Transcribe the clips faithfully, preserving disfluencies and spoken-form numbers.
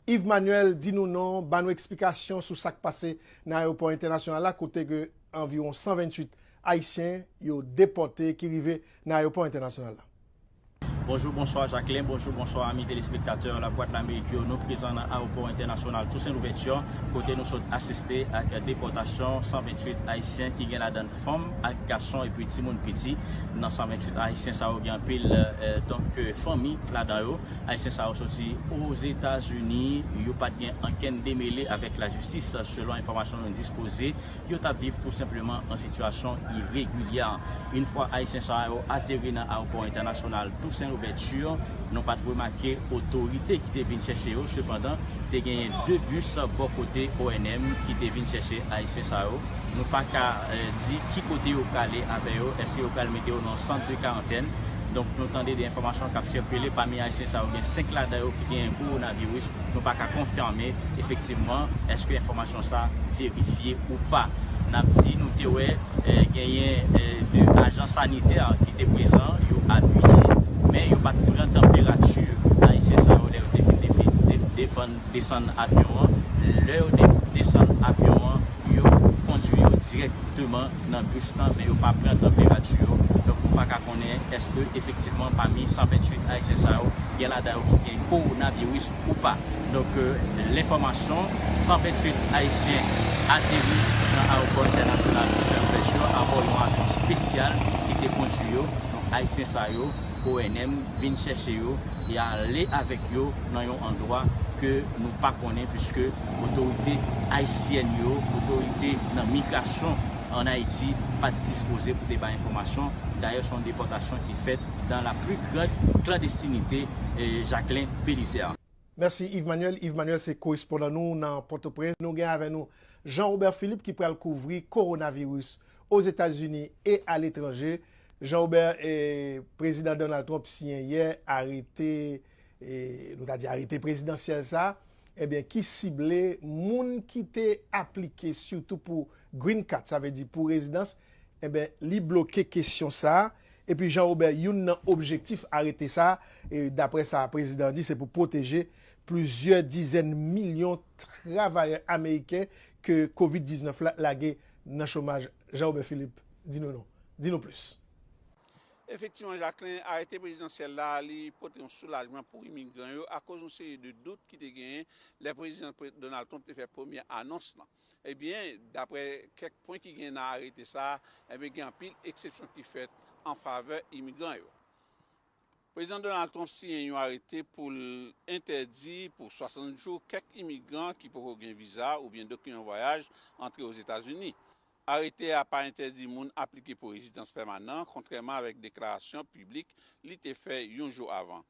Yves Manuel, di nou non, ban nou eksplikasyon sou sa k pase nan ayewopò entènasyonal la, kote ke anviwon san venntuit Ayisyen yo depòte ki rive nan ayewopò entènasyonal la. Bonjou, bonswa Jacquelin, bonjou, bonswa ami telespektatè Lavwadlamerik yo. Nou prezan nan ayewopò entènasyonal Toussaint Louverture, kote nou sot asiste ak depòtasyon san venntuit Ayisyen ki gen ladan fanm ak gason epi timoun piti. Nan san venntuit Ayisyen sa yo gen anpil, eh, donk, eh, fanmi ladan yo. Ayisyen sa yo soti Ozetazini, yo pa t gen ankenn demele avèk lajistis, selon enfòmasyon nou dispoze. Yo t ap viv tou senpleman an sitiyasyon iregilyè. Yon fwa Ayisyen sa yo ateri nan ayewopò entènasyonal Toussaint Louverture, nou pa t remake otorite ki te vin chèche yo. Sepandan, te genyen de bis bò kote O N M ki te vin chèche Ayisyen sa yo. Nou pa ka, eh, di ki kote yo prale avè yo, èske yo pral mete yo nan yon sant de karantèn. Donk, nou tande de enfòmasyon k ap sikile, pami Ayisyen sa yo, gen senk ladan yo ki genyen kowonaviris. Nou pa ka konfime efektivman èske enfòmasyon sa verifye ou pa. N ap di nou te wè, eh, genyen, eh, de ajan sanitè ki te prezan, yo apiye, men yo pa t pran tanperati Ayisyen sa yo lè yo te vin defi- de- defann desann avyon an. Lè yo de- desann avyon an, yo kondui yo dirèkteman nan bis lan, men yo pa pran tanperati yo. Donk, nou pa ka konnen èske efektivman pami san venntuit Ayisyen sa yo, gen ladan yo ki gen kowonaviris ou pa. Donk, eh, lenfòmasyon, san venntuit Ayisyen ateri nan ayewopò entènasyonal Toussaint Louverture abò yon avyon espesyal ki te kondui yo. Donk, Ayisyen sa yo, O N M vin chèche yo e ale avèk yo nan yon andwa ke nou pa konnen, piske otorite ayisyèn yo, otorite nan migrasyon ann Ayiti pa t dispoze pou te bay enfòmasyon. Dayè, se yon depòtasyon ki fèt dans la plus grande clandestinité, eh, Jacquelin Belizaire. Mèsi Yves Manuel. Yves Manuel se korespondan nou nan Pòtoprens. Nou gen avè nou Jean Robert Philippe ki pral kouvri kowonaviris Ozetazini e aletranje. Jean Robert, eh, prezidan Donald Trump siyen yè arete, eh, nou ta di arete prezidansyèl sa, ebyen, ki sible moun ki te aplike sitou pou green card, sa vle di pou rezidans, ebyen, li bloke kesyon sa. Epi Jean Robert, youn nan objektif arete sa, e daprè sa prezidan an di, se pou pwoteje plizyè dizèn milyon travayè ameriken ke kovid diznèf la lage nan chomaj. Jean Robert Philippe, di nou non. Di nou plis. Efektivman, Jacquelin, arete prezidansyèl la, li pote yon soulajman pou imigran yo akoz yon seri de dout ki te genyen lè prezidan pre- Donald Trump te fè premye anons lan. Ebyen, daprè kèk pwen ki gen nan arete sa a, ebyen, gen anpil eksepsyon ki fèt an favè imigran yo. Prezidan Donald Trump siyen yon arete pou l entèdi pou swasant jou kèk imigran ki poko gen viza oubyen dokiman vwayaj antre Ozetazini. Arete a pa entèdi moun aplike pou rezidans pèmanan, kontrèman avèk deklarasyon piblik li te fè yon jou avan.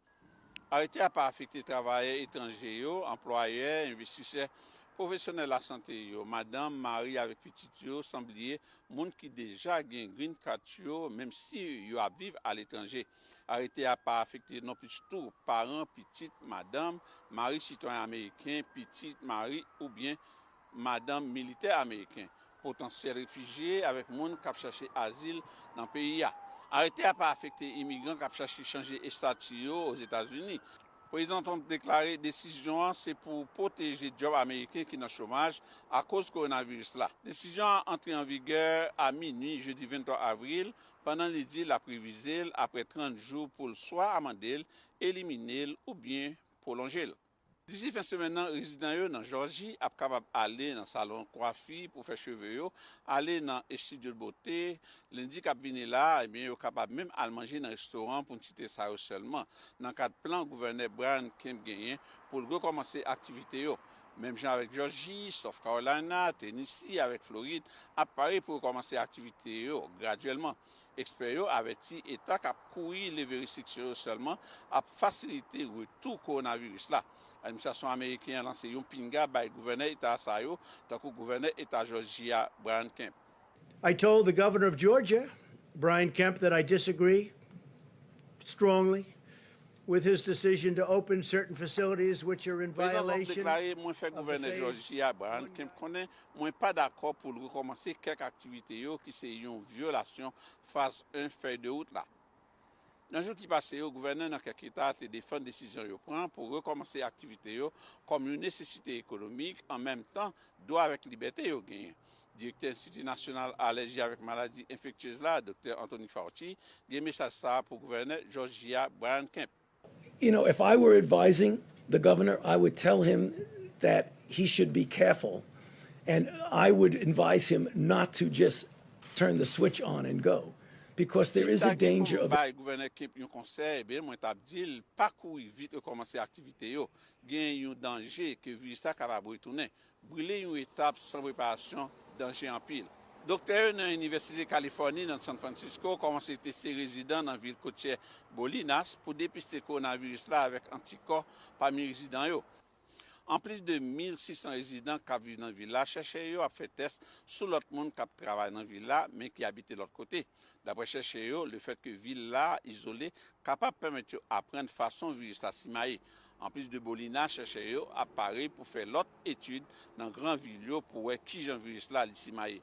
Arete a pa afekte travayè etranje yo, anplwayè, envestisè, pwofesyonèl lasante yo, madanm, mari avèk pitit yo, san bliye moun ki deja gen green card yo, menm si yo ap viv aletranje. Arete a pa afekte nonplis tou paran, pitit, madanm, mari sitwayen ameriken, pitit, mari oubyen madanm militè ameriken, potansyèl refijye avèk moun k ap chache azil nan peyi a. Arete a pa afekte imigran k ap chache chanje estati yo Ozetazini. Prezidan Trump deklare desizyon an se pou pwoteje djòb ameriken ki nan chomaj akoz kowonaviris la. Desizyon an antre an vigè a minui jedi venntwa avril, pandan li di l ap revize l apre trant jou pou l swa amande l, elimine l oubyen pwolonje l. Disi fen semèn nan, rezidan yo nan Jòji ap kapab ale nan salon kwafi pou fè cheve yo, ale nan estidyo de bote. Lendi k ap vini la, ebyen, yo kapab menm al manje nan restoran pou entite sa yo sèlman, nan kad plan Gouvènè Brian Kemp genyen pou l rekòmanse aktivite yo. Menm jan avèk Jòji, South Carolina, Tennessee avèk Florid ap pare pou rekòmanse aktivite yo gradyèlman. Ekspè yo avèti eta k ap kouri leve restriksyon yo sèlman ap fasilite retou kowonaviris la. Administrasyon ameriken an lanse yon pinga bay gouvènè eta sa yo, tankou gouvènè eta Jòji a, Brian Kemp. I told the governor of Georgia, Brian Kemp, that I disagree strongly with his decision to open certain facilities which are in Prezidan Trump violation deklare, mwen fè of the gouvènè phase Jòji a, Brian Kemp, konnen mwen pa dakò pou l rekòmanse kèk aktivite yo ki se yon vyolasyon faz en fèy de wout la. Nan jou ki pase yo, gouvènè nan kèk eta te defann desizyon yo pran pou rekòmanse aktivite yo kòm yon nesesite ekonomik, an menm tan, dwa avèk libète yo genyen. Direktè Enstiti Nasyonal Alèji avèk Maladi Enfektyez la, Doktè Anthony Fauci, gen mesaj sa a pou gouvènè Jòjya Brian Kemp. You know, if I were advising the governor, I would tell him that he should be careful. And I would advise him not to just turn the switch on and go. Because there is a danger of. Si m ta gen pou m bay gouvènè Kemp yon konsèy, ben mwen t ap di l pa kouri vit rekòmanse aktivite yo. Gen yon danje ke viris la kapab retounen. Brile yon etap san preparasyon danje anpil. Doktè yo nan Inivèsite Kalifòni nan San Francisco kòmanse teste rezidan nan vil kotyè Bolinas pou depiste kowonaviris la avèk antikò pami rezidan yo. Anplis de mil sis san rezidan k ap viv nan vil la, chèchè yo ap fè tès sou lòt moun k ap travay nan vil la, men ki abite lòt kote. Daprè chèchè yo, lefètke vil la izole kapab pèmèt yo aprann fason viris la simaye. Anplis de Bolinas, chèchè yo ap pare pou fè lòt etid nan gran vil yo pou wè kijan viris la li simaye.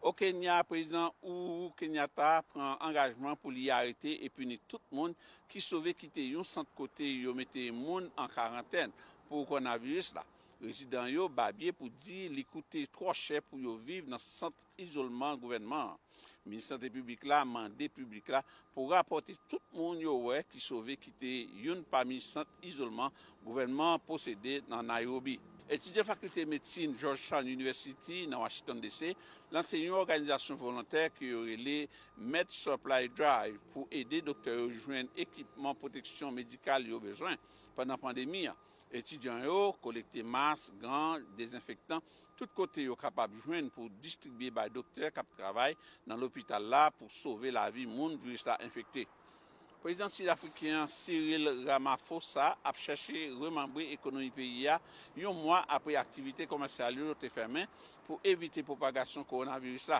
O Kenya, Prezidan Uhuru Kenyatta pran angajman pou li arete e pini tout moun ki sove kite yon sant kote yo mete moun an karantèn pou kowonaviris la. Rezidan yo babye pou di li koute twò chè pou yo viv nan sant izolman gouvènman an. Minis Sante Piblik la mande piblik la pou rapòte tout moun yo wè ki sove kite youn pami sant izolman gouvènman an posede nan Nairobi. Etidyan Fakilte Medsin Georgetown University nan Washington D C lanse yon òganizasyon volontè ke yo rele Med Supply Drive pou ede doktè yo jwenn ekipman pwoteksyon medikal yo bezwen pandan pandemi an. Etidyan yo kolekte mas, gan, dezenfektan, tout kote yo kapab jwenn pou distribye bay doktè k ap travay nan lopital la pou sove lavi moun viris la enfekte. Prezidan sidafriken an, Cyril Ramaphosa, ap chèche remanbre ekonomi peyi a yon mwa apre aktivite komèsyal yo te fèmen pou evite pwopagasyon kowonaviris la.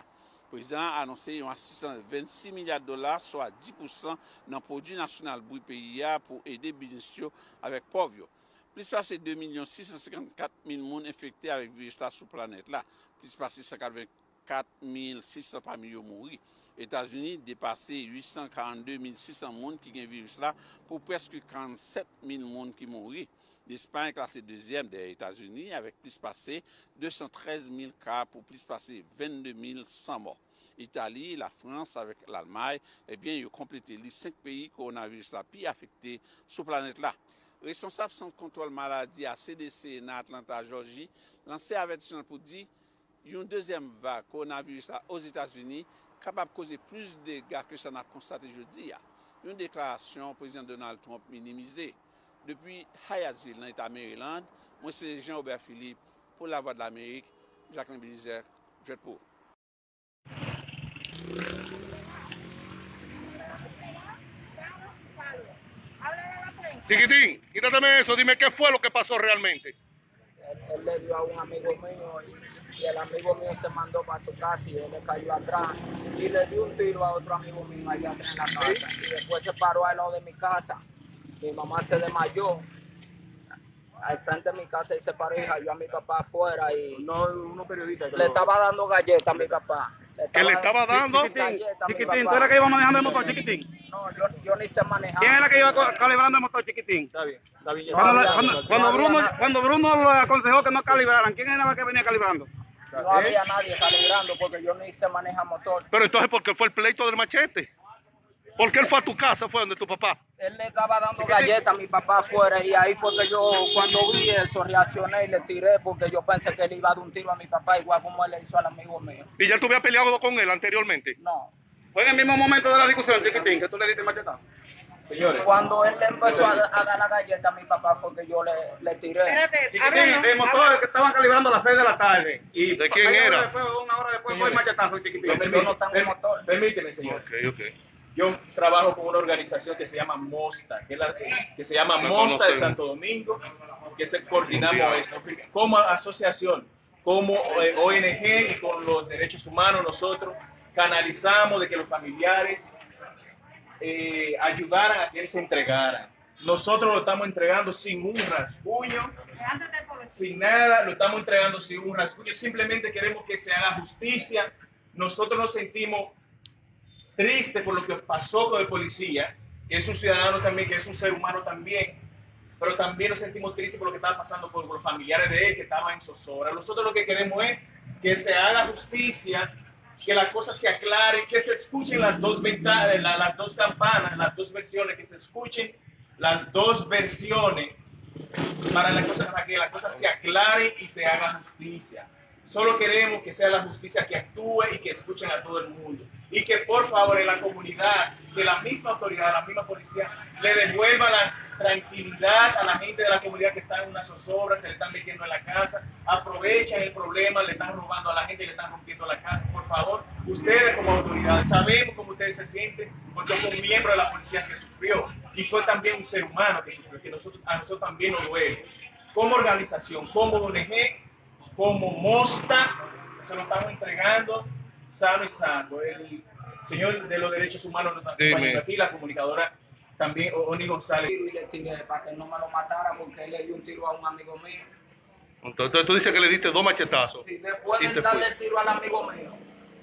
Prezidan an anonse yon asistans vennsis milya dola, swa dis pousan nan pwodui nasyonal bri peyi a pou ede biznis yo avèk pòv yo. Plis pase de milyon sis san senkannkat mil moun enfekte avèk viris la sou planèt la. Plis pase san katrevenkat mil sis san pami yo mouri. Etazini depase uit san karannde mil sis san moun ki gen viris la pou prèske karannsèt mil moun ki mouri. Lespay klase dezyèm dèyè Etazini avèk plis pase de san trèz mil ka pou plis pase vennde mil san mò. Itali, Lafrans avèk Lalmay, ebyen, yo konplete lis senk peyi kowonaviris la pi afekte sou planèt la. Responsab Sant Kontwòl Maladi a, C D C, nan Atlanta, Jòji, lanse avètisman pou di yon dezyèm vag kowonaviris la Ozetazini kapab koze plis dega ke sa n ap konstate jodi a. Yon deklarasyon Prezidan Donald Trump minimize. Depi Hyattsville, nan Eta Maryland, mwen se Jean Robert Philippe pou Lavwadlamerik, Jacqueline Belizaire, Dreadful. Chiquitín, quítateme eso, dime qué fue lo que pasó realmente. Él, él le dio a un amigo mío y, y el amigo mío se mandó para su casa y él le cayó atrás y le dio un tiro a otro amigo mío allá atrás en la casa y después se paró al lado de mi casa. Mi mamá se desmayó al frente de mi casa y se paró y halló a mi papá afuera y No, unos periodistas. le estaba dando galleta a mi papá. Que le estaba dando. Galleta a mi Chiquitín, tú papá. Eras que iba manejando el motor, Chiquitín. No, yo, yo ni sé manejar. ¿Quién era que iba co- calibrando el motor, Chiquitín? Está bien, está bien. Cuando, Había- cuando, no cuando había Bruno, nadie. Cuando Bruno le aconsejó que no calibraran, ¿quién era que venía calibrando? No había nadie calibrando porque yo ni sé manejar motor. Pero entonces, ¿por qué fue el pleito del machete? ¿Por qué él fue a tu casa, fue donde tu papá? Él le estaba dando galleta a mi papá afuera y ahí fue que yo cuando vi eso reaccioné y le tiré porque yo pensé que le iba a dar un tiro a mi papá igual como él le hizo al amigo mío. ¿Y ya tú habías peleado con él anteriormente? No. Fue en el mismo momento de la discusión, Chiquitín, que tú le diste el machetazo. Señores, Cuando él le empezó a, a dar la galleta a mi papá fue que yo le, le tiré. Chiquitín, el motor que estaban calibrando a las seis de la tarde. Y ¿De quién media hora era? Después, una hora después fue el Señores, machetazo, Chiquitín. permíteme, Yo no tengo permí- motor. Permíteme, señor. Ok, ok. Yo trabajo con una organización que se llama MOSTA, que, es la, que se llama MOSTA de Santo Domingo, que se coordinamos esto como asociación, como eh, O N G y con los derechos humanos nosotros canalizamos de que los familiares eh, ayudaran a que él se entregara. Nosotros lo estamos entregando sin un rasguño, sin nada, lo estamos entregando sin un rasguño. Simplemente queremos que se haga justicia. Nosotros nos sentimos triste por lo que pasó con el policía, que es un ciudadano también, que es un ser humano también, pero también nos sentimos tristes por lo que estaba pasando con los familiares de él, que estaban en zozobra. Nosotros lo que queremos es que se haga justicia, que la cosa se aclare, que se escuchen las dos, venta- la- las dos campanas, las dos versiones, que se escuchen las dos versiones para la cosa, para que la cosa se aclare y se haga justicia. Solo queremos que sea la justicia que actúe y que escuchen a todo el mundo. Y que por favor en la comunidad, que la misma autoridad, la misma policía, le devuelva la tranquilidad a la gente de la comunidad que está en una zozobra, se le están metiendo en la casa, aprovechan el problema, le están robando a la gente, le están rompiendo la casa. Por favor, ustedes como autoridad, sabemos cómo ustedes se sienten, porque fue un miembro de la policía que sufrió y fue también un ser humano que sufrió, que nosotros, a nosotros también nos duele. Como organización, como O N G, como Mosta, se lo estamos entregando sano y salvo. El señor de los derechos humanos nos está acompañando aquí, la comunicadora también, Oni González. Y le tiré para que no me lo matara porque él le dio un tiro a un amigo mío. Entonces tú dices que le diste dos machetazos. Sí, después Y de después- darle el tiro al amigo mío,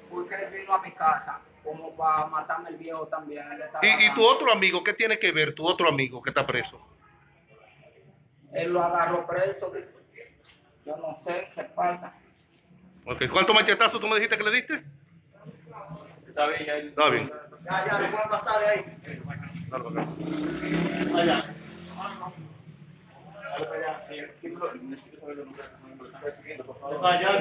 porque él vino a mi casa, como para matarme el viejo también. Él estaba ¿Y, y tu dando- otro amigo? ¿Qué tiene que ver tu otro amigo que está preso? Él lo agarró preso. Yo no sé qué pasa. Ok, ¿cuántos machetazos tú me dijiste que le diste? Está bien, ya. Está bien. Ya, ya, no pueden pasar de ahí. Dale para acá. Allá. Dale para allá, señor. Necesito saber los nombres de las personas que lo están persiguiendo, por favor. Allá.